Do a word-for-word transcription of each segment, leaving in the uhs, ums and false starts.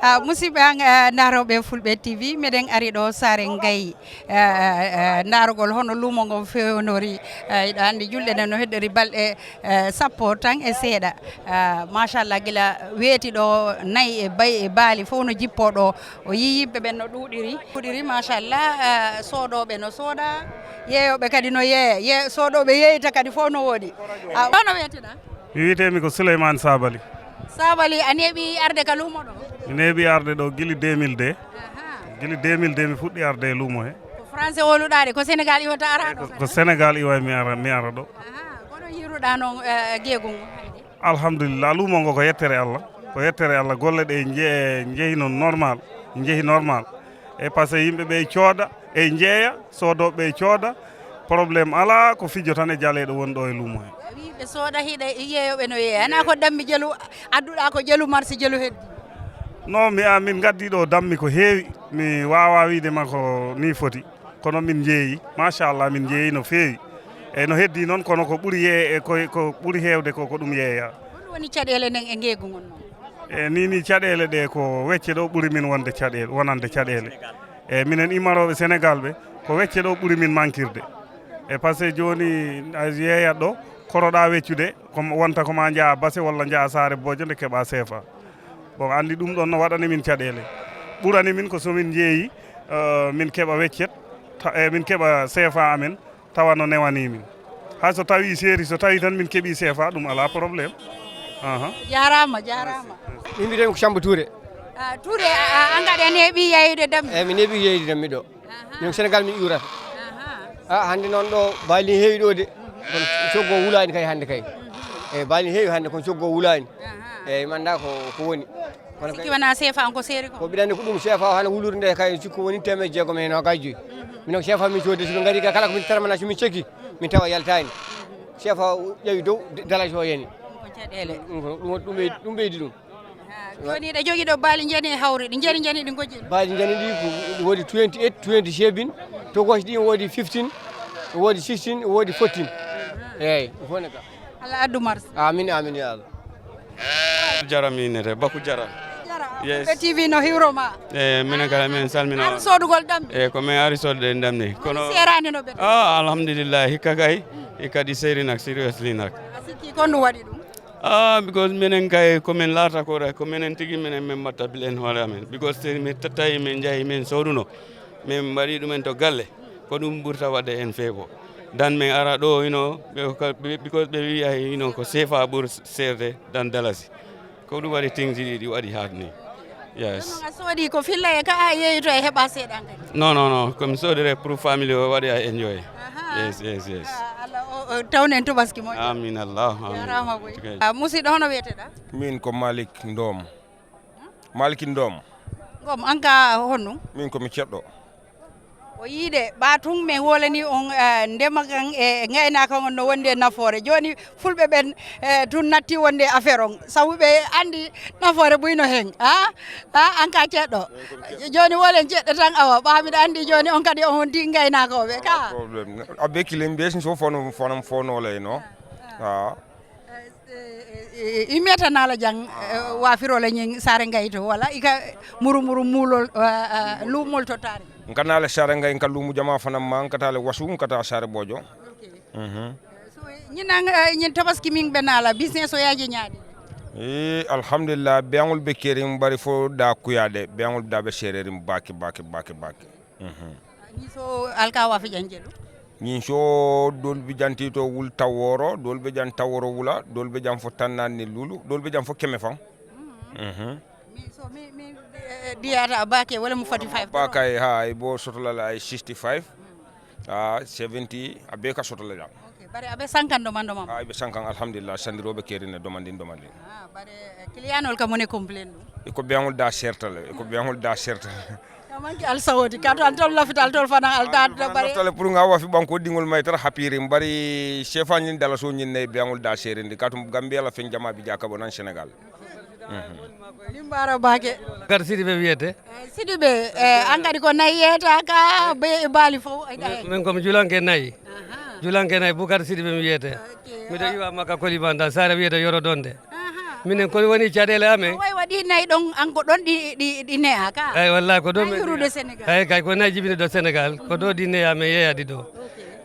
Ah, musidɓe an, eh, ndaarooɓe Fulɓe T V, meɗen ari ɗo Saare Ngayi, eh, eh, ndaarugol hono luumo ngo fewnori. Eh, iɗa anndi julɗe ɗen no heddori balɗe, eh, sappo tan e seeɗa. Ah, machallah, gila weeti ɗo, nayi e bayi e baali fof no jippoo ɗo. O yii yimɓe ɓen no ɗuuɗiri, ɗuuɗiri, machallah, eh, soodooɓe no sooda, yeeyooɓe kadi no yeeya, ye-, soodooɓe yeeyta kadi fof no woodi. Ah, hono wiyeteɗaa? Mi wiyetee-mi ko Souleymane Sabali. Sabali, a neeɓi arde ka luumo ɗo? Mi neeɓi arde ɗo gili deux mille deux. Aha. Gili deux mille deux mi fuɗɗi arde e luumo he. Ko français wowluɗaa de, ko Sénégal iwata ara ɗo ko, ko kadi? Sénégal iway mi ara, mi ara ɗo. Aha, kono yiiruɗaa noon, eh, ngeegu ngu hannde? Alhamdulillah, luumo ngo ko yettere Allah. Ko yettere Allah, golle ɗe nje-, njehi noon normal, njehi normal. E parce que yimɓe ɓe cooda, e njeeya, soodooɓe ɓe cooda, problème alaa, ko fijo tan e jaleeɗo woni ɗo e luumo he. A wii ɓe sooda hiɗa yeeyooɓe no yeeya. Anaa ko dammi jelu adduɗaa ko jelu marsi jelu heddi? Non, mi, a, min ngaddi ɗo dammi ko heewi. Mi waawaa wiide ma ko nii foti. Kono min njeeyi, machallah, min njeeyi no feewi. E no heddi noon, kono ko ɓuri yee-, e ko, ko ɓuri heewde ko, ko ɗum yeeya. Hol woni caɗeele nden e ngeegu ngun noon? E ni, ni caɗeele ɗe ko wecce ɗo ɓuri min wonde caɗeele, wonande caɗeele. E minen immarooɓe Sénégal ɓe, ko wecce ɗo ɓuri min mankirde. E parce que jooni a yeeyat ɗo, koroɗaa weccude, ko wonta ko ma njaha base walla njaha Saare Boojo nde keɓa C F A. Bon, anndi ɗum ɗon no waɗani min caɗeele. Ɓurani min ko so min njeeyi, eh, min keɓa weccet, ta-, eh, min keɓa C F A amen, tawa no newanii min. Hay so tawii seeri, so tawii tan min keɓii C F A, ɗum alaa problème. Aha. Jaaraama, jaaraama. Min mbiyetee-mi ko Samba Touré. Ah, Touré, a, a, an kadi a neeɓi yeeyude dammi? Eeyi, mi neeɓi yeeyude dammi ɗo. Aha. Min ko Sénégal min iwrata. Aha. Ah, hannde noon ɗo baali heewi ɗo de. Kono coggo wulaani kay hannde kay. Eeyi, baali heewi hannde kono coggo wulaani. Aha. Eeyi, mi anndaa ko, ko woni. Kono sikki kay wonaa C F A on ko seeri ko? Ko mbiɗa anndi ko ɗum C F A o hannde wuluure nde kay sikku woni teemedde jeegom e noogaas joyi. Mhm. Minen ko C F A min coodi, so min ngarii ga kala ko min termana, so min ceki, min tawa yaltaani. Mhm. C F A o ƴawi dow d-, dalasi o yani. Ɗum ko caɗeele. Ɗum ko, ɗum, ɗum ɓeydi, ɗum ɓeydi ɗum. Ah, jooni ɗe jogii ɗo baali njani e hawri, ɗi njani njani, ɗi ngojji. Baali njani ɗi ko, ɗi woodi twenty-eight, twenty-seven, tokoos ɗi woodi fifteen, woodi sixteen, woodi fourteen. Eeyi, ɗum fof ne ka. Allah addu marsi. Amin, amin, ya Allah. Jara mi innete, Baku Jara. Jara, yes. Fulɓe T V no hiwro ma. Eh, minen kala min salmina. Ar soodugol dammi. Eh, ko min ari soodde dammi. Kono seeraani no ɓe. Ah, alhamdulillah, hikka kay. Hikka ɗi seeri nak, seriously nak. A sikki kon ɗum waɗi ɗum? Ah, because minen kay ko min laata ko re-, ko minen tigi minen min mbatta bilen hoore amen. Because so min tattayi min njahi min sooduno, min mbaɗi ɗumen to galle, ko ɗum ɓurta waɗde en feebo. Dan min ara ɗo, you know, ɓe ka-, ɓe, because ɓe wiya, you know, ko C F A ɓur seerde dan dalasi. Ko ɗum waɗi things ɗi, ɗi waɗi hard ni. Yes. Kono a soodi ko filla e ka a yeeyito e heɓa seeɗa kadi? Non, non, non. Ko mi soodire pour family o waɗi a enjoy. Aha. Yes, yes, yes. Ah, Allah o, o tawnen tubaski moƴƴo. Amin Allah, amin. Jarama boy. Okay. Ah, musidɗo, hono wiyeteɗa? Min ko Malik Ndom. Malik Ndom. Ngom, an ka honɗum? Min ko mi ceɗɗo. O yiide ɓa tun, min wolani on, eh, ndema kan e ngaynaaka on no wondi e nafoore. Jooni fulɓe ɓen, eh, tun natti wonde e affaire on. Sabu ɓe andi nafoore buy no hen. Ha? Ha, an ka ceɗɗo. Jooni wolen ceɗɗo tan awa. Ɓa miɗa andi jooni on kadi on wonti ngaynaakooɓe. Ka? Problème. Abbe kilim be sin so fono, fono, fono lay no. Ah, ah. Ah. Eh, eh, eh, i meta nala jang, eh, wa firo la nyin sare ngai to, wala ika muru muru mulol, eh, eh, lumol to tari. Nka nala sare ngai nka lumu jama fanam ma, nka tale wasu, nka ta sare bojo. Okay. Mhm. So, nyin nang, eh, nyin tabaski min be nala business o yaje nyaadi. Eh, alhamdulillah, be angol be keri mbari fo da kuyade, be angol da be sere rim baki, baki, baki, baki. Mhm. Ni so alka wa fi janjelu. Ñin so dol be janti to wul taworo, dol be jan taworo wula, dol be jan fo tannan ni lulu, dol be jan fo keme fan. Mhm. Mi so mi, mi, eh, diyata bake wala mu forty-five. Baka e ha, ay bo soto la la ay sixty-five. Ah, seventy, abe ka soto la jam. Okay, bare abe sankan do mando mam. Ay be sankan, alhamdulillah, sandirobe kerine domandin, domandin. Ah, bare, eh, client ol ka mone complain do. Iko be angol da sertale, iko be angol da sertale. Kamanki al sawodi, kato al tol lafital tol fana al da da bare. Tale pour nga wa fi banko dingol may tara hapiri mbari chef an dala so nyin ne be angol da serindi katum Gambia la fen jama bi jaka bonan Senegal. Mhm. Limbara bake. Kar sidi be wiyete. Eh, sidi be, eh, an kadi ko nay yeta ka be bali fo. Min, min ko mi julanke nay. Aha. Julanke nay Bukar Sidi be mi wiyete. Okay. Miɗo iwa Makka Kolibanda, sare wiyete Yoro Donde. Aha. Minen ko woni caɗeele amen. Ɗi nayi ɗon, an ko ɗon ɗi, ɗi, ɗi neya ka? Eyi, wallahi ko ɗo. Nayi men hirude Sénégal. Eyi, kay ko nayi jibini ɗo Sénégal, ko ɗo ɗi neya men yeeyade ɗo.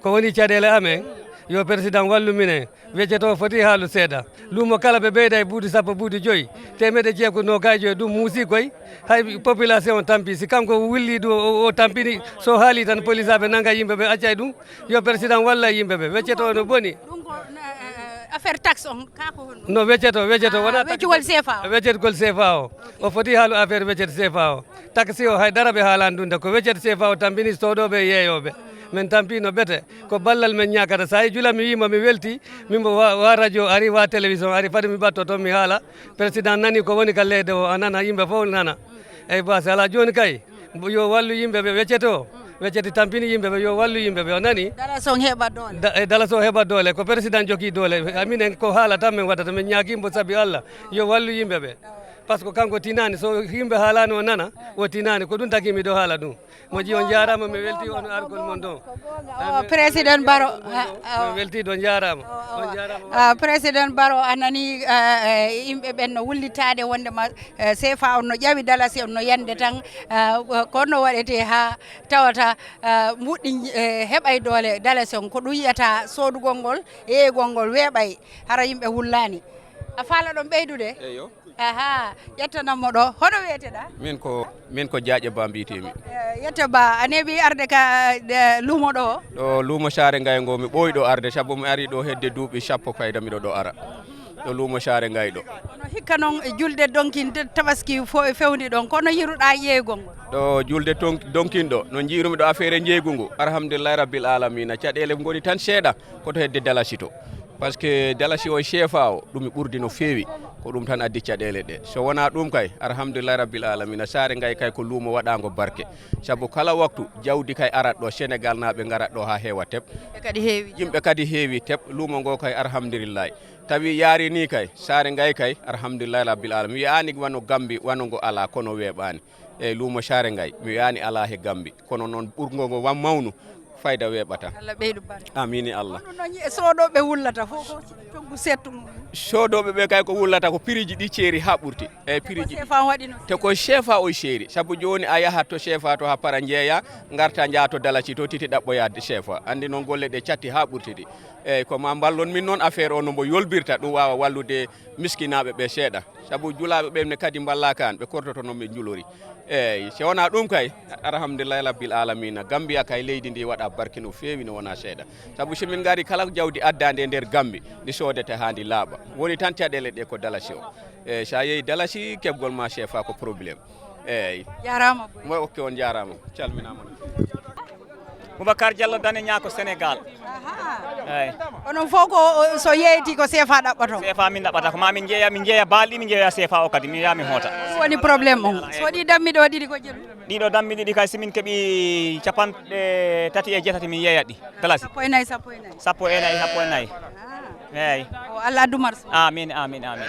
Ko woni caɗeele amen, yo président wallu minen. Wecceto o foti haalu seeɗa. Luumo kala ɓe ɓeyda e buuɗi sappo, buuɗi joyi. Teemeɗe jeego noogay joyi, ɗum muusi koy. Hay population tampi, si kanko wulli ɗum, o, o tampini, so haali tan, polisaaɓe nanga yimɓe ɓe, accay ɗum. Yo président walla yimɓe ɓe. Wecceto o no boni. Ɗum ko, eh, eh, affaire taxe on, ka ko honno? No wecceto, wecceto, ah, wona taxe. Weccugol C F A o. Weccetgol C F A o. O foti haalu affaire weccet C F A o. Taxe o hay dara ɓe haalani ɗum de, ko weccet C F A o tampini soodooɓe e yeeyooɓe. Min tampino bete. Ko ballal min ñaakata. So a yii jula mi wiima mi welti, min mbo wa, wa radio ari, wa télévision ari, fadi mi ɓatto toon mi haala. Président nani ko woni ka leydi o, a nana, yimɓe fof nana. Eyi, basi alaa jooni kay, mbo yo wallu yimɓe ɓe weccete o. Weccete tampini yimɓe ɓe, yo wallu yimɓe ɓe, o nani? Dala son heɓa doole. Da, e dala son heɓa doole, ko président jogii doole. Aminen ko haala tan min waɗata, min ñaagii mbo sabi Allah, yo wallu yimɓe ɓe. Par ce que kanko tinaani, so yimɓe haalaani o nana, o tinaani, ko ɗum tagi miɗo haala ɗum. Moƴƴi, on njaaraama, mi weltii on argol mon ɗon. O, président Baro, mi weltii ɗo, njaaraama. On njaaraama. Ah, président Baro, a nani, eh, eh, yimɓe ɓen no wullitaade wonde ma, eh, C F A on no ƴawi dalasi on no yande tan, eh, ko no waɗete haa tawata, eh, mbuɗɗi, eh, heɓay doole dalasi on, ko ɗum yiyata soodugol ngol, yeeygol ngol weeɓay, hara yimɓe wullaani. A faala ɗon ɓeydude? Eyo. Aha, ƴettanam mo ɗo. Hono wiyeteɗaa? Min ko, min ko Jaaƴe Ba mbiyetee-mi. Eh, yette Ba, a neeɓi arde ka, eh, luumo ɗo? Ɗo luumo Saare Ngaye ngo, mi ɓooyi ɗo arde, sabu mi ari ɗo hedde duuɓi sappo fayda miɗo ɗo ara. Ɗo luumo Saare Ngaye ɗo. Kono hikka noon, e julde donkin, tabaski fo e fewndi ɗon, kono yiruɗaa yeeygol ngol? Ɗo julde ton-, donkin ɗo, no njiirumi ɗo affaire njeeygu ngu. Alhamdulillahi Rabbil Alamina, caɗeele ngoni tan seeɗa, ko to hedde dalasi to. Par ce que dalasi o e C F A o, ɗum e ɓurdi no feewi, ko ɗum tan addi caɗeele ɗe. So wonaa ɗum kay, alhamdulillahi rabbil alamina, Saare Ngaye kay ko luumo waɗaango barke. Sabu kala waktu jawdi kay arat ɗo, Senegal naaɓe ngarat ɗo haa heewa tep. Yimɓe kadi heewi. Yimɓe kadi heewi tep, luumo ngo kay alhamdulillahi. Tawi yaari ni kay, Saare Ngaye kay, alhamdulillahi rabbil alamina. Mi wiyaani wano Gambi, wano ngo alaa, kono weeɓaani. E luumo Saare Ngaye, mi wiyaani alaa he Gambi. Kono noon ɓurngo ngo wan mawnu, fayda weeɓata. Allah ɓeydu barke. Amiin ya Allah. Kono noon e soodooɓe wullata fof ko coggu settu mum. Soodooɓe ɓe kay ko wullata ko piriji ɗi ceeri haa ɓurti. E piriji ɗi. Sefa waɗi noon. Te ko sefa o seeri. Sabu jooni a yahat to sefa to haa para njeeya, ngarta njaha to dalasi to titi ɗaɓɓoya sefa. Anndi noon golle ɗe catti haa ɓurtiti. Eeyi, ko ma mballon min noon affaire o no mbo yolbirta, ɗum waawa wallude miskinaaɓe ɓe seeɗa. Sabu julaaɓe ɓe ne kadi mballaaka aan, ɓe kortoto noon ɓe njulori. Eeyi, si wonaa ɗum kay, alhamdulillahi rabbil alamina. Gambiya kay leydi ndi waɗa barke no feewi, no wonaa seeɗa. Sabu si min ngari kala jawdi addaandi e nder Gambi, ndi soodete haa ndi laaɓa. Woni tan caɗeele ɗe ko dalasi o. Eeyi, so a yehi dalasi, keɓgol ma sefa ko problème. Eeyi. Jaaraama boy. Mo okke on jaaraama. Calminaama. Boubacar Diallo, Dane Niako, Sénégal. Aha. Eeyi. Onon fof ko, o, so yeeyti ko sefa ɗaɓɓoto? Sefa min ɗaɓɓata, ko ma min njeeya, min njeeya baali, min njeeya sefa o kadi, min yaha min hoota. Ɗum woni problème on. So waɗi dammi ɗo ɗiɗi ko jelu? Ɗiɗo dammi ɗiɗi kay, si min keɓi capanɗe tati e jeetati, min yeeya ɗi. Dalasi. Sappo e nayi, sappo e nayi. Sappo e nayi, sappo e nayi. Ah. Eeyi. O Allah addu marso. Amin, amin, amin.